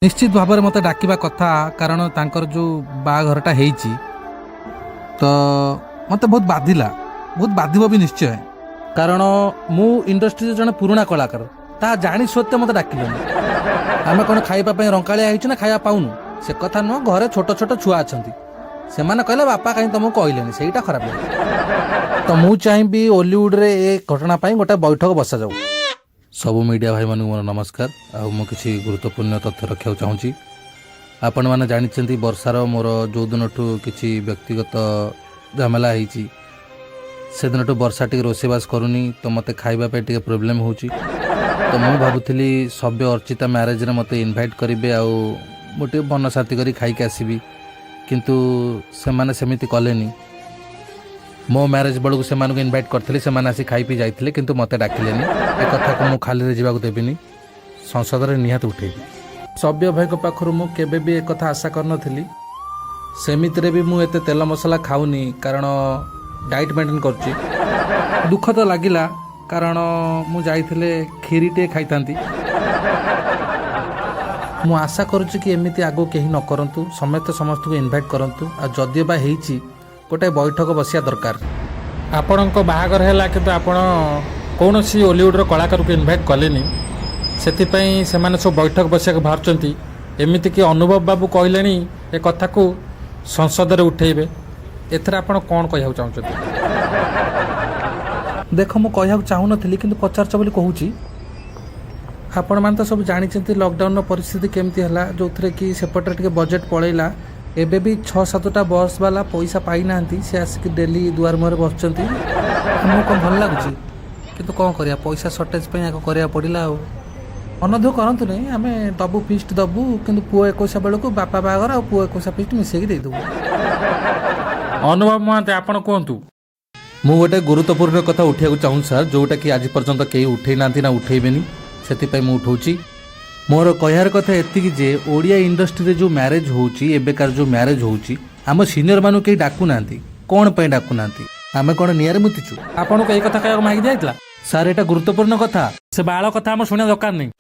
ନିଶ୍ଚିତ ଭାବରେ ମୋତେ ଡାକିବା କଥା, କାରଣ ତାଙ୍କର ଯେଉଁ ବାହାଘରଟା ହେଇଛି ତ ମୋତେ ବହୁତ ବାଧିଲା, ବହୁତ ବାଧିବ ବି ନିଶ୍ଚୟ। କାରଣ ମୁଁ ଇଣ୍ଡଷ୍ଟ୍ରିରେ ଜଣେ ପୁରୁଣା କଳାକାର, ତାହା ଜାଣି ସତ୍ତ୍ୱେ ମୋତେ ଡାକିଲେନି। ଆମେ କ'ଣ ଖାଇବା ପାଇଁ ରଙ୍କାଳିଆ ହେଇଛୁ ନା ଖାଇବା ପାଉନୁ? ସେ କଥା ନୁହଁ, ଘରେ ଛୋଟ ଛୋଟ ଛୁଆ ଅଛନ୍ତି। ସେମାନେ କହିଲେ, "ବାପା କାହିଁ ତମକୁ କହିଲେନି?" ସେଇଟା ଖରାପ ଲାଗେ। ତ ମୁଁ ଚାହିଁବି ଓଲିଉଡ଼ରେ ଏ ଘଟଣା ପାଇଁ ଗୋଟେ ବୈଠକ ବସାଯାଉ। ସବୁ ମିଡ଼ିଆ ଭାଇମାନଙ୍କୁ ମୋର ନମସ୍କାର। ଆଉ ମୁଁ କିଛି ଗୁରୁତ୍ୱପୂର୍ଣ୍ଣ ତଥ୍ୟ ରଖିବାକୁ ଚାହୁଁଛି। ଆପଣମାନେ ଜାଣିଛନ୍ତି, ବର୍ଷାର ମୋର ଯେଉଁ ଦିନଠୁ କିଛି ବ୍ୟକ୍ତିଗତ ଝାମେଲା ହେଇଛି, ସେଦିନଠୁ ବର୍ଷା ଟିକେ ରୋଷେଇବାସ କରୁନି। ତ ମୋତେ ଖାଇବା ପାଇଁ ଟିକେ ପ୍ରୋବ୍ଲେମ୍ ହେଉଛି। ତ ମୁଁ ଭାବୁଥିଲି ସବ୍ୟ ଅର୍ଚିତା ମ୍ୟାରେଜରେ ମୋତେ ଇନଭାଇଟ୍ କରିବେ ଆଉ ମୁଁ ଟିକେ ମନ ଶାନ୍ତି କରି ଖାଇକି ଆସିବି। କିନ୍ତୁ ସେମାନେ ସେମିତି କଲେନି। ମୋ ମ୍ୟାରେଜ୍ ବେଳକୁ ସେମାନଙ୍କୁ ଇନଭାଇଟ୍ କରିଥିଲି, ସେମାନେ ଆସି ଖାଇ ପିଇ ଯାଇଥିଲେ, କିନ୍ତୁ ମୋତେ ଡାକିଲେନି। ଏ କଥାକୁ ମୁଁ ଖାଲିରେ ଯିବାକୁ ଦେବିନି, ସଂସଦରେ ନିହାତି ଉଠେଇବି। ସବ୍ୟ ଭାଇଙ୍କ ପାଖରୁ ମୁଁ କେବେ ବି ଏକଥା ଆଶା କରିନଥିଲି। ସେମିତିରେ ବି ମୁଁ ଏତେ ତେଲ ମସଲା ଖାଉନି, କାରଣ ଡାଇଟ୍ ମେଣ୍ଟେନ୍ କରୁଛି। ଦୁଃଖ ତ ଲାଗିଲା, କାରଣ ମୁଁ ଯାଇଥିଲେ କ୍ଷୀରି ଟିକେ ଖାଇଥାନ୍ତି। ମୁଁ ଆଶା କରୁଛି କି ଏମିତି ଆଗକୁ କେହି ନ କରନ୍ତୁ, ସମସ୍ତେ ସମସ୍ତଙ୍କୁ ଇନଭାଇଟ୍ କରନ୍ତୁ। ଆଉ ଯଦିଓ ବା ହେଇଛି, ଗୋଟେ ବୈଠକ ବସିବା ଦରକାର। ଆପଣଙ୍କ ବାହାଘର ହେଲା, କିନ୍ତୁ ଆପଣ କୌଣସି ଓଲିଉଡ଼ର କଳାକାରକୁ ଇନଭାଇଟ୍ କଲେନି। ସେଥିପାଇଁ ସେମାନେ ସବୁ ବୈଠକ ବସିବାକୁ ବାହାରୁଛନ୍ତି। ଏମିତିକି ଅନୁଭବ ବାବୁ କହିଲେଣି ଏ କଥାକୁ ସଂସଦରେ ଉଠେଇବେ। ଏଥିରେ ଆପଣ କ'ଣ କହିବାକୁ ଚାହୁଁଛନ୍ତି? ଦେଖ, ମୁଁ କହିବାକୁ ଚାହୁଁନଥିଲି, କିନ୍ତୁ ପଚାରୁଛ ବୋଲି କହୁଛି। ଆପଣମାନେ ତ ସବୁ ଜାଣିଛନ୍ତି ଲକଡାଉନର ପରିସ୍ଥିତି କେମିତି ହେଲା, ଯେଉଁଥିରେ କି ସେପଟରେ ଟିକେ ବଜେଟ୍ ପଳେଇଲା। ଏବେ ବି ଛଅ ସାତଟା ବସ୍ ବାଲା ପଇସା ପାଇନାହାନ୍ତି। ସେ ଆସିକି ଡେଲି ଦୁଆର ମୁହଁରେ ବସୁଛନ୍ତି। ଆମକୁ କ'ଣ ଭଲ ଲାଗୁଛି? କିନ୍ତୁ କ'ଣ କରିବା, ପଇସା ସର୍ଟେଜ୍ ପାଇଁ ଆଗ କରିବାକୁ ପଡ଼ିଲା। ଆଉ ମନଦୁଃଖ କରନ୍ତୁ ନାହିଁ, ଆମେ ଦବୁ, ଫିଷ୍ଟ ଦବୁ। କିନ୍ତୁ ପୁଅ ଏକୋଇଶା ବେଳକୁ ବାପା ବାହାଘର ଆଉ ପୁଅ ଏକୋଇଶା ଫିଷ୍ଟ ମିଶେଇକି ଦେଇଦେବୁ। ଅନୁଭବ ମହାନ୍ତି, ଆପଣ କୁହନ୍ତୁ। ମୁଁ ଗୋଟେ ଗୁରୁତ୍ୱପୂର୍ଣ୍ଣ କଥା ଉଠେଇବାକୁ ଚାହୁଁଛି ସାର୍, ଯେଉଁଟାକି ଆଜି ପର୍ଯ୍ୟନ୍ତ କେହି ଉଠେଇ ନାହାନ୍ତି ନା ଉଠେଇବେନି, ସେଥିପାଇଁ ମୁଁ ଉଠଉଛି। ମୋର କହିବାର କଥା ଏତିକି ଯେ ଓଡ଼ିଆ ଇଣ୍ଡଷ୍ଟ୍ରିରେ ଯେଉଁ ମ୍ୟାରେଜ୍ ହେଉଛି, ଏବେକାର ଯେଉଁ ମ୍ୟାରେଜ୍ ହେଉଛି, ଆମ ସିନିୟରମାନଙ୍କୁ କେହି ଡାକୁନାହାନ୍ତି। କ'ଣ ପାଇଁ ଡାକୁନାହାନ୍ତି? ଆମେ କ'ଣ ନିଆଁରେ ମୁତିଛୁ? ଆପଣଙ୍କୁ ଏଇ କଥା କହିବାକୁ ମାଗି ଦିଆଯାଇଥିଲା? ସାର୍, ଏଇଟା ଗୁରୁତ୍ୱପୂର୍ଣ୍ଣ କଥା। ସେ ବାଳ କଥା ଆମ ଶୁଣିବା ଦରକାର ନାହିଁ।